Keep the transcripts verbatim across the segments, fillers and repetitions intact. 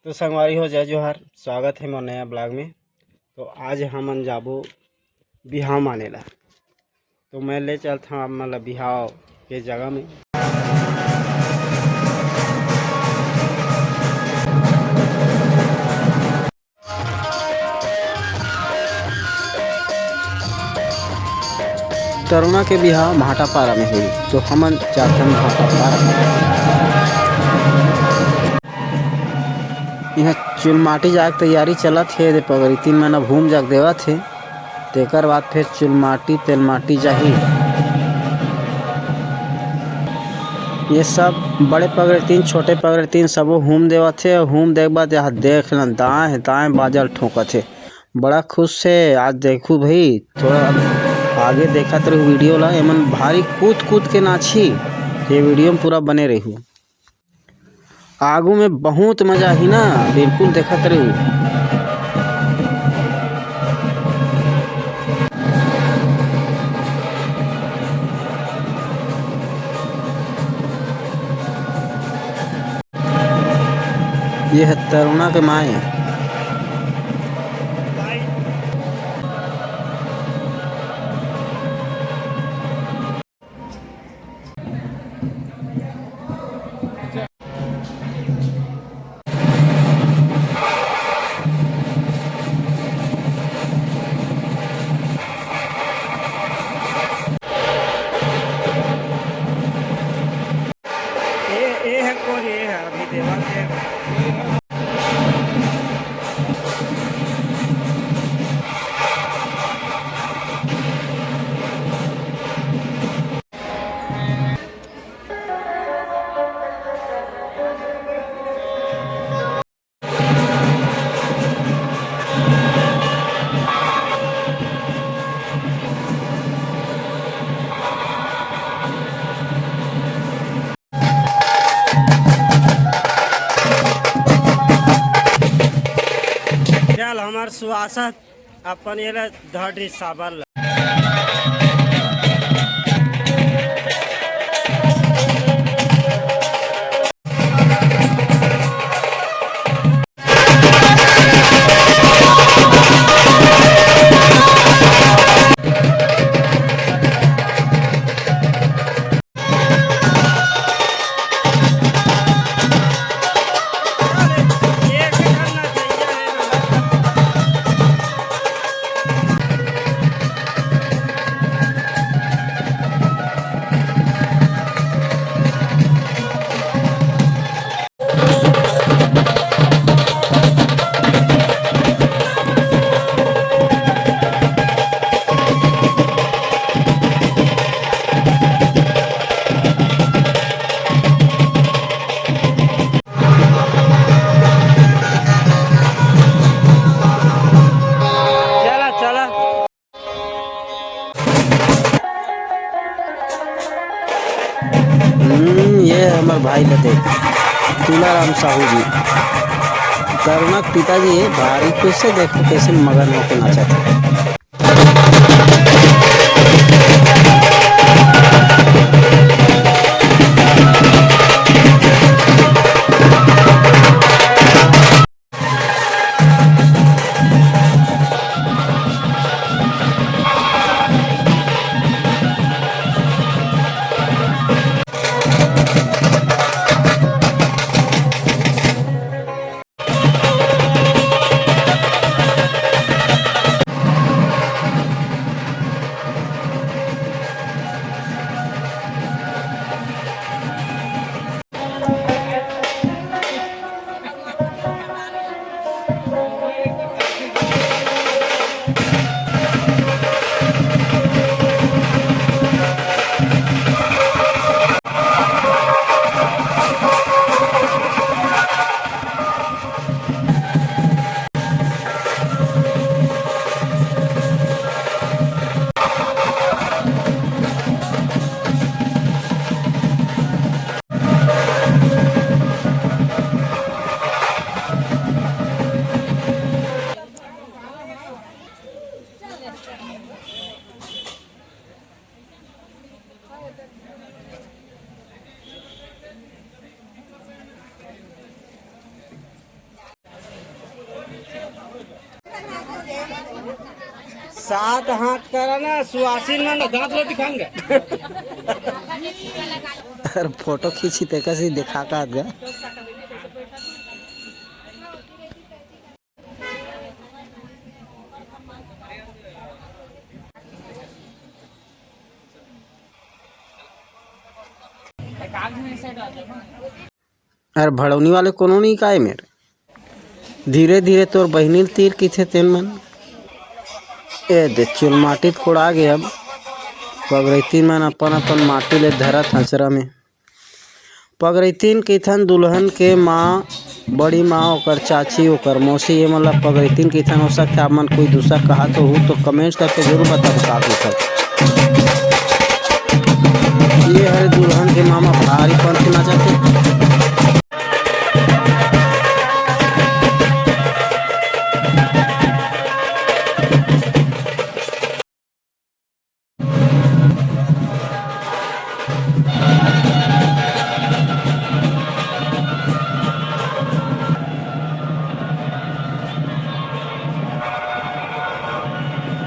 तो संगवारी हो, जय जोहार, स्वागत हे मोर नया ब्लॉग में। तो आज हमन जाबो बिहाव माने ला, तो मैं ले चलत हूँ आप मन ला बिहाव के जगह में। तरुणा के बिहाव भाटापारा में होही, तो हमन जाथन भाटापारा। इहाँ चुलमाटी जाए के तैयारी चलत हे, दे पगरीतीन मन अब हूम जाग देवत हे, तेकर बाद फिर चुलमाटी तेलमाटी जाही। ये सब बड़े पगरीतीन छोटे पगरीतीन सबो हूम देवत हे। हूम देख बाद यहाँ देख न दाएं दाएं बाजल ठोंकत हे। बड़ा खुश हे। आज देखू भाई, थोड़ा आगे देखत रहू वीडियो ला। एमन भारी कूद कूद के नाचही। ये वीडियो में पूरा बने रहू। आगू में बहुत मजा आही ना, बिल्कुल देखत रहू। ये ह तरुणा के माए। ए, ए ह कोन? ए ह अभी देवा के। चल, हमर सुवासत अपन एला धर रे साबर ल। चला, चला। हम्म, ये हमर भाई ल देख, तुलाराम साहू जी, तरुणा के पिताजी, भारी खुश हे। देखो कैसे मगन होके नाचत हे। सात हाथ करा ना, सुहासिन मन दांत लो दिखाएंगे। अरे फोटो खींची ते कसी दिखा का गा। अरे भड़ौनी वाले कोनो नहीं काय मेरे। धीरे धीरे तोर बहिनी ल तीर किथे तेन मन। ए दे चुल माटी त कोड़ा गे अब। पगरैती मन अपन अपन माटी ले धरत हंसरा में। पगरैतीन कहिथन दुल्हन के माँ, बड़ी माँ, ओकर चाची, ओकर मौसी, ये मन ला पगरैतीन कहिथन। हो सकथे आप मन कोई दूसरा कहात हो तो कमेंट्स करके जरूर बताओ का कहिथन। ये हरे दुल्हन के मामा भारी पंथ नाचथे।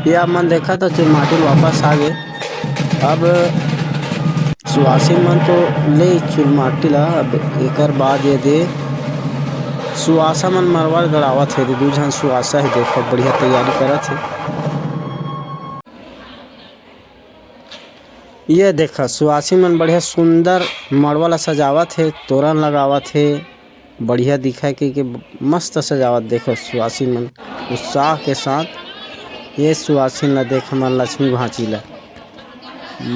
ये आप मन देखा तो चुलमाटी वापस आ गए। अब सुवासी मन तो ले चुलमाटी ला, अब एकर बाद ये दे सुवासा मन मरवा गड़ावत हे। दू झन सुवासा हे, देखो बढ़िया तैयारी करत हे। ये देखा सुवासी मन बढ़िया सुंदर मड़वा ला सजावत हे, तोरण लगावत हे, बढ़िया दिखाए के, के मस्त सजावत। देखो सुवासी मन उत्साह के साथ ये सुवासी ला देख हमर लक्ष्मी भांची ला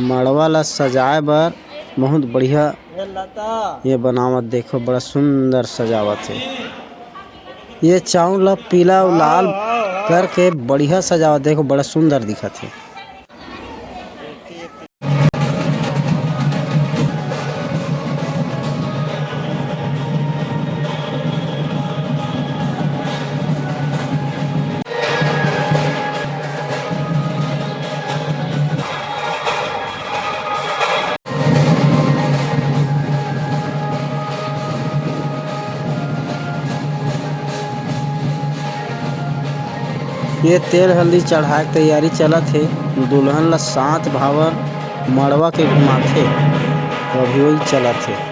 मड़वा ला सजाए बर बहुत बढ़िया ये बनावत। देखो बड़ा सुंदर सजावत हे। ये चाउर ला पीला अउ लाल करके बढ़िया सजावत। देखो बड़ा सुंदर दिखत हे। ये तेल हल्दी चढ़ाए के तैयारी चलत हे। दुल्हन ला सात भावर मड़वा के घुमाथे, अभी वही चलत हे।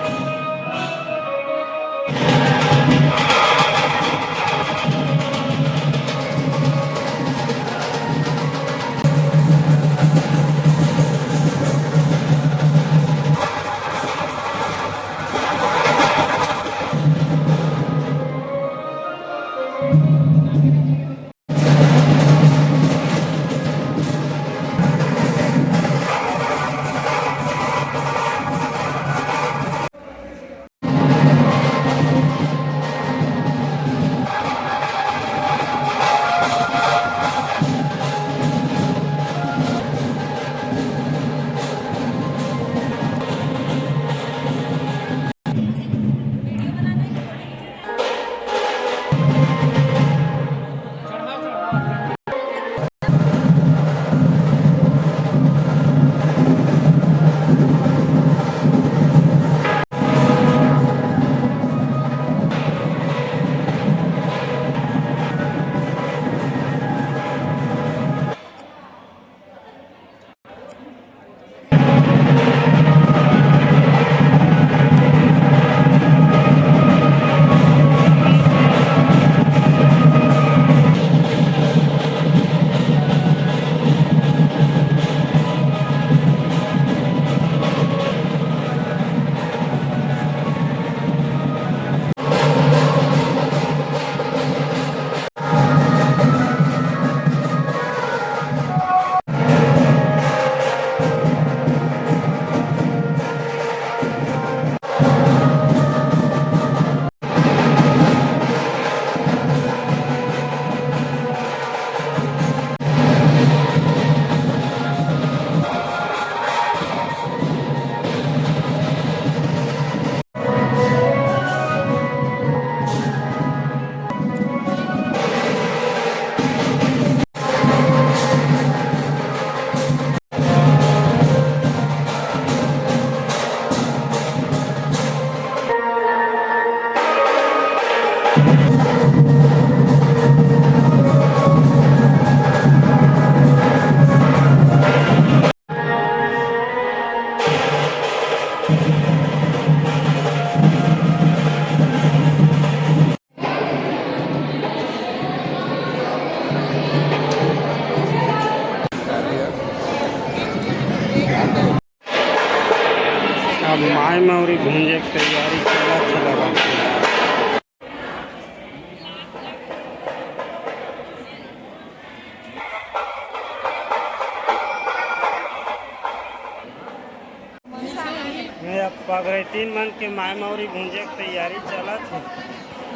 पगरैतीन मन के माय मौरी भूंजे के तैयारी चलत हे।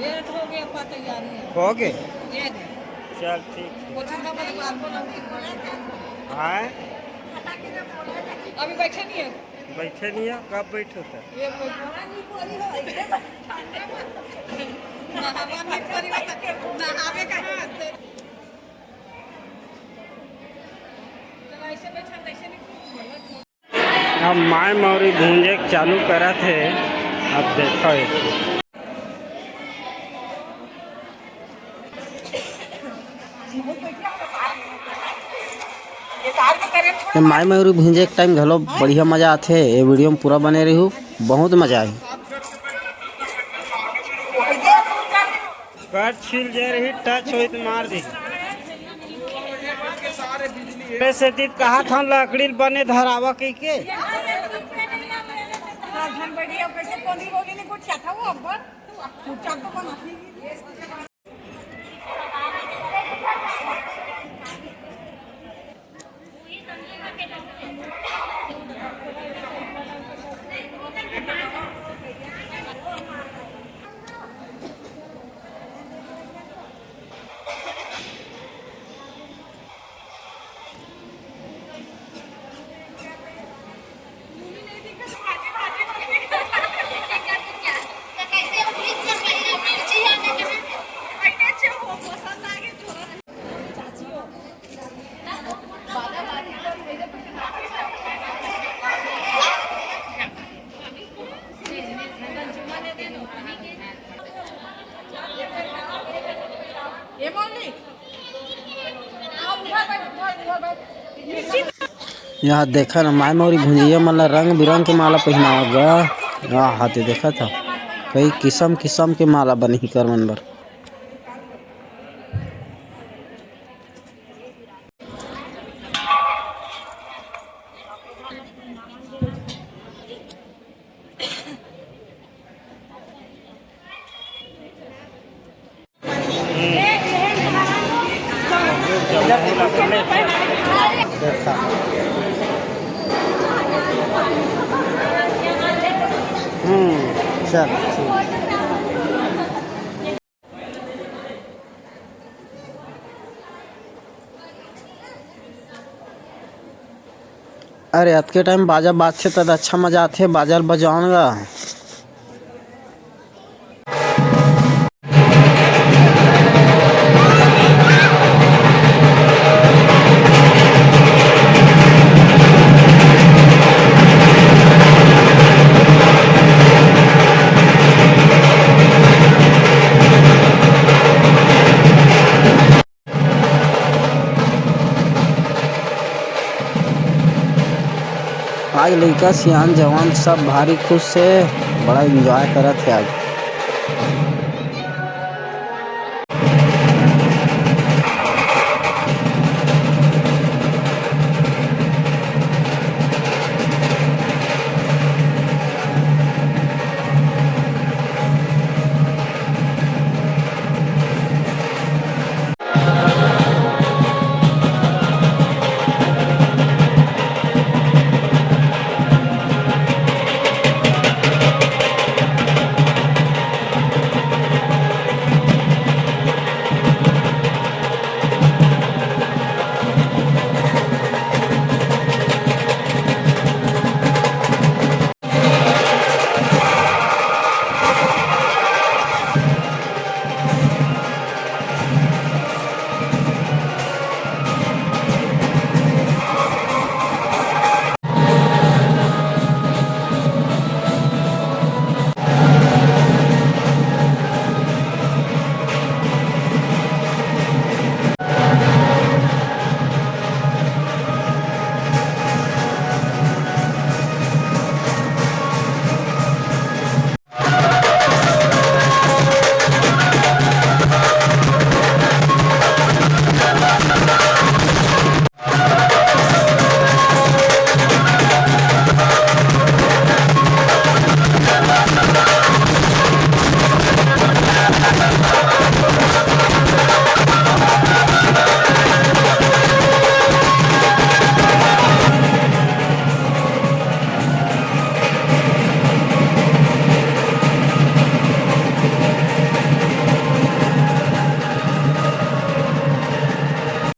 ये तो हो गया, अपा तैयारी है। हो गए? ये दे। चल, ठीक है। वो चूल्हा पर बार को लौकी बनाते हैं। हाँ? अभी बैठे नहीं है। बैठे नहीं है, कब बैठो तो? ये कोई नहावा नहीं पड़ी, नहावे का हाथ। अब माय मौरी भूंजे के चालू करत हे। अब देखो एक। ये माय मौरी भूंजे के टाइम घलो बढ़िया मजा आथे। ये वीडियो में पूरा बने रहू, बहुत मजा आही। कर छिल जे रही, टच होई त मार दे। ए सेती कहा था लकड़ी ल बने धरावा कहिके। ये मौली। यहाँ देखा ना, माय मौरी भुंजिया मन ला रंग बिरंग के माला पहिनावा गा। आहा, ते देखा था, कई किसम किसम के माला बने ही कर मन बर। हम्म, चल, ठीक। अरे, अतके टाइम बाजा बाजथे, त अच्छा मजा आथे, बाजा ल बजावन गा। आज लइका सियान जवान सब भारी खुश हे, बड़ा enjoy करत हे आज।